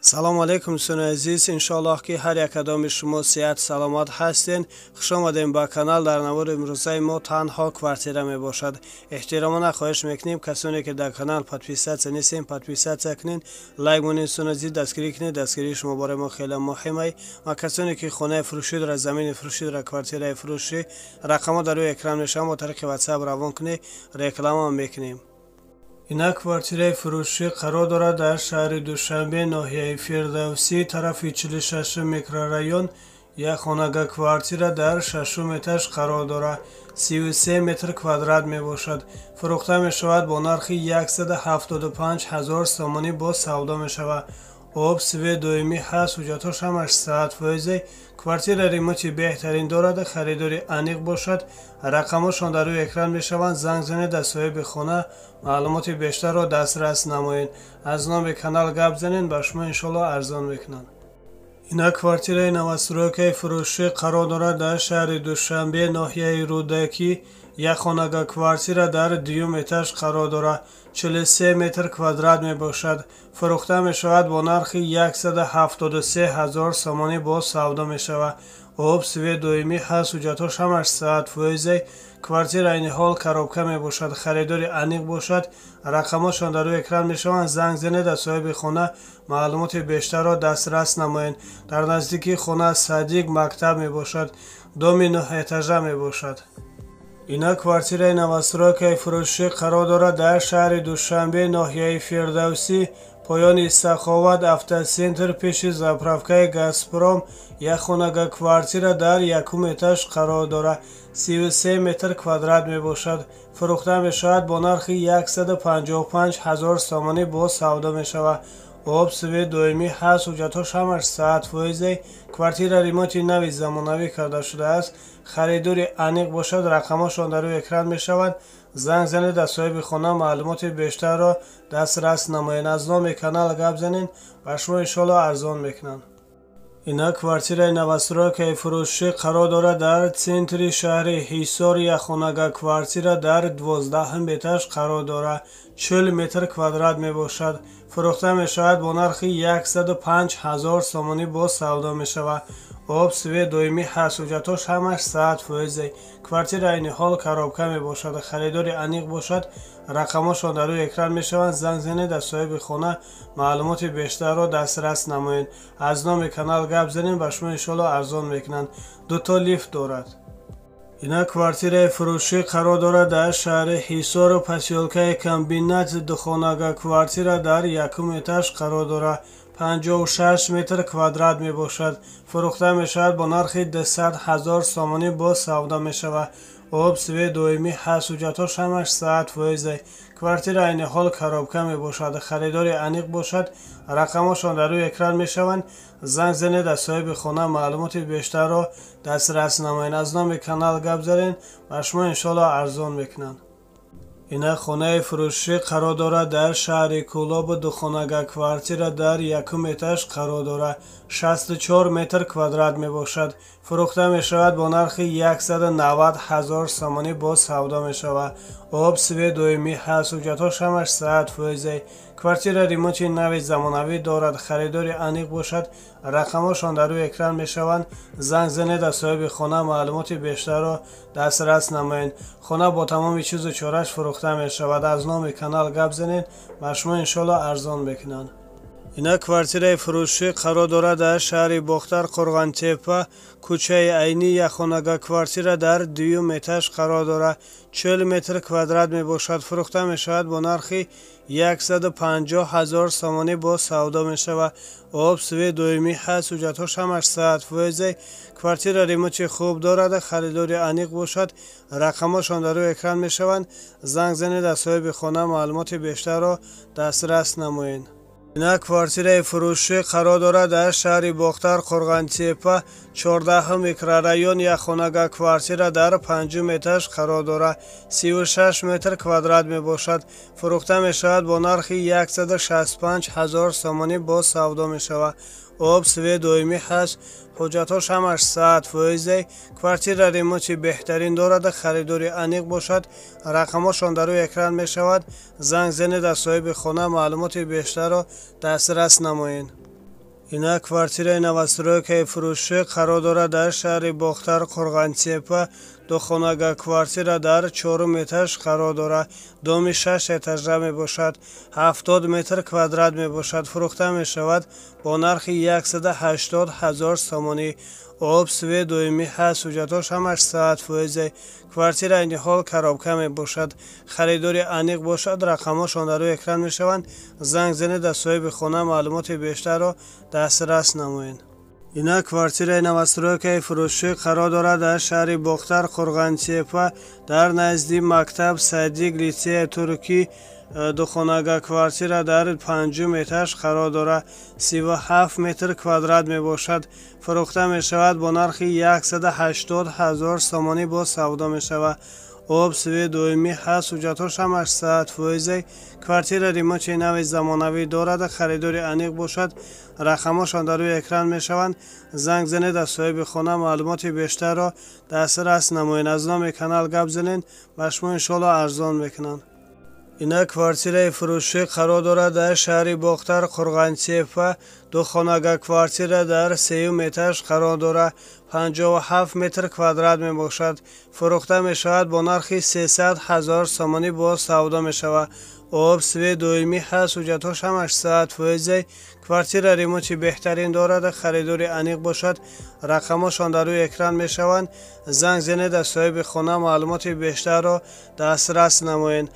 Салом алейкум, дӯстони азиз. Иншоаллоҳ, ки ҳар як кадоми шумо сиҳат саломат ҳастен. Хуш омадем ба канал. Дар навори имрӯзаи мо танҳо квартира мебошад. Эҳтиромона хоҳиш мекунем, касоне ки дар канал подписаться нестем, подписаться кунен, лайк монед. Дӯстони азиз, дастгирӣ кунед. Дастгирии шумо барои мо хеле муҳимай. Ва касоне ки хонаи фурӯшӣ дорад, замини фурӯшӣ дорад, квартираи фурӯшӣ, рақамҳо дар рӯи экран мешаванд, бо тариқи WhatsApp равон кунед, реклама мекунем. Инак, квартираи фурӯшӣ қарор дорад дар шаҳри Душанбе, ноҳияи Фирдавсӣ, тарафи 46 микрорайон. Як хонага квартира дар шашум этаж қарор дорад, 33 метр квадрат мебошад. Фурӯхта мешавад бо нархи 175 ҳазор сомонӣ, боз савдо мешавад. Об, свет доимӣ ҳаст, ҳуҷҷатҳош ҳамаш 100%. Квартира ремонти беҳтарин дорад. Харидори аниқ бошад, рақамҳошон дар рӯи экран мешаванд, занг занед, аз соҳиби хона маълумоти бештарро дастрас намоед. Аз номи канал гап занед, ба шумо иншоалло арзон мекунанд. Инак, квартираи новостройкаи фурӯшӣ қарор дорад дар шаҳри Душанбе, ноҳияи Рӯдакӣ. Як хонага квартира дар дуюм этаж қарор дорад, 43 метр квадрат мебошад. Фурӯхта мешавад бо нархи 173 ҳазор сомонӣ, боз савдо мешавад. Об, свет доимӣ ҳаст, ҳуҷҷатҳош ҳамаш 100%. Квартира айни ҳол коробка мебошад. Харидори аниқ бошад, рақамҳошон дар рӯи экран мешаванд, занг занед, аз соҳиби хона маълумоти бештарро дастрас намоед. Дар наздикии хона садик, мактаб мебошад, доми нӯҳэтажа мебошад. Инак, квартираи новостройкаи фурӯшӣ қарор дорад дар шаҳри Душанбе, ноҳияи Фирдавсӣ, поёни Саховат автоцентр, пеши заправкаи Газпром. Як хонага квартира дар якум этаж қарор дорад, 33 метр квадрат мебошад. Фурӯхта мешавад бо нархи 155 ҳазор сомонӣ, боз савдо мешавад. Об, свет доимӣ ҳаст, ҳуҷҷатҳош ҳамаш 100%. Квартира ремонти нави замонавӣ карда шудааст. Харидори аниқ бошад, рақамҳошон дар рӯи экран мешаванд, занг занед, аз соҳиби хона маълумоти бештарро дастрас намоед. Аз номи канал гап занед, ба шумо иншоалло арзон мекунанд. Инак, квартираи новостройкаи фурӯшӣ қарор дорад дар центри шаҳри Ҳисор. Як хонага квартира дар 12-ҳум этаж қарор дорад, 40 метр квадрат мебошад. Фурӯхта мешавад бо нархи 105 ҳазор сомонӣ, боз савдо мешавад. Об, свет доимӣ ҳаст, ҳуҷҷатҳош ҳамаш 100%. Квартира айни ҳол коробка мебошад. Харидори аниқ бошад, рақамҳошон дар рӯи экран мешаванд, занг занед, аз соҳиби хона маълумоти бештарро дастрас намоед. Аз номи канал гап занед, ба шумо иншоалло арзон мекунанд. Дуто лифт дорад. Инак, квартираи фурӯшӣ қарор дорад дар шаҳри Ҳисору, посёлкаи Комбинат. Духонага квартира дар якум этаж қарор дорад, 56 метр квадрат мебошад. Фурӯхта мешавад бо нархи 200 ҳазор сомонӣ, боз савдо мешавад. Об, свет доимӣ ҳаст, ҳуҷҷатҳош ҳамаш 100%. Квартира айни ҳол коробка мебошад. Харидори аниқ бошад, рақамҳошон дар рӯи экран мешаванд, занг занед, аз соҳиби хона маълумоти бештарро дастрас намоед. Аз номи канал гап занед, ба шумо иншоалло арзон мекунанд. Инак, хонаи фурӯшӣ қарор дорад дар шаҳри Кӯлобу. Духонага квартира дар якум этаж қарор дорад, 64 метр квадрат мебошад. Фурӯхта мешавад бо нархи 190 ҳазор сомонӣ, боз савдо мешавад. Об, свет доимӣ ҳаст, ҳуҷҷатҳош ҳамаш 100%. Квартира ремонти нави замонавӣ дорад. Харидори аниқ бошад, рақамҳошон дар рӯи экран мешаванд, занг занед, аз соҳиби хона маълумоти бештарро дастрас намоед. Хона бо тамоми чизу чораш фурӯхта мешавад. Аз номи канал гап занед, ба шумо иншоалло арзон мекунанд. Инак, квартираи фурӯшӣ қарор дорад дар шаҳри Бохтар, Қурғонтеппа, кӯчаи Айнӣ. Як хонага квартира дар дуюм этаж қарор дорад, 40 метр квадрат мебошад. Фурӯхта мешавад бо нархи 150 ҳазор сомонӣ, боз савдо мешавад. Об, свет доимӣ ҳаст, ҳуҷҷатҳош ҳамаш 100%. Квартира ремонти хуб дорад. Харидори аниқ бошад, рақамҳошон дар рӯи экран мешаванд, занг занед, аз соҳиби хона маълумоти бештарро дастрас намоед. Инак, квартираи фурӯшӣ қарор дорад дар шаҳри Бохтар, Қурғонтеппа, 14-ҳум микрорайон. Як хонага квартира дар панҷум этаж қарор дорад, 36 метр квадрат мебошад. Фурӯхта мешавад бо нархи 165 ҳазор сомонӣ, боз савдо мешавад. Об, свет доимӣ ҳаст, ҳуҷҷатҳош ҳамаш 100%. Квартира ремонти беҳтарин дорад. Харидори аниқ бошад, рақамҳошон дар рӯи экран мешавад, занг занед, аз соҳиби хона маълумоти бештарро дастрас намоед. Ина квартираи новостройкаи фурӯшӣ қарор дорад дар шаҳри Бохтар, Қурғонтеппа. Духонага квартира дар чорум этаж қарор дорад. Доми шаш этажа мебошад, 70 метр квадрат мебошад. Фурӯхта мешавад бо нархи 180 000 сомонӣ. Об, свет доимӣ ҳаст, ҳуҷҷатҳош ҳамаш 100%. Квартира айни ҳол коробка мебошад. Харидори аниқ бошад, рақамҳошон дар рӯи экран мешаванд. Занг занед, аз соҳиби хона маълумоти бештарро дастрас намоед. Ина квартираи новостройкаи фурӯшӣ қарор дорад дар шаҳри Бохтар, Қурғонтеппа, дар назди мактаб садик литсея туркӣ. Духонага квартира дар панҷум этаж қарор дорад, 37 метр квадрат мебошад. Фурӯхта мешавад бо нархи 180 000 сомонӣ, боз савдо мешавад. Об, свет доимӣ ҳаст, ҳуҷҷатҳош ҳамаш 100%. Квартира ремонти нави замонавӣ дорад. Харидори аниқ бошад, рақамҳошон дар рӯи экран мешаванд. Занг занед, аз соҳиби хона маълумоти бештарро дастрас намоед. Аз номи канал гап занед, ба шумо иншоалло арзон мекунанд. Ина квартираи фурӯшӣ қарор дорад дар шаҳри Бохтар, Қурғонтеппа. Духонага квартира дар сеюм этаж қарор дорад, 57 метр квадрат мебошад. Фурӯхта мешавад бо нархи 300 000 сомонӣ, боз савдо мешавад. Об, свет доимӣ ҳаст, ҳуҷҷатҳош ҳамаш 100%. Квартира ремонти беҳтарин дорад. Харидори аниқ бошад, рақамҳошон дар рӯи экран мешаванд. Занг занед, аз соҳиби хона маълумоти бештарро дастрас намоед.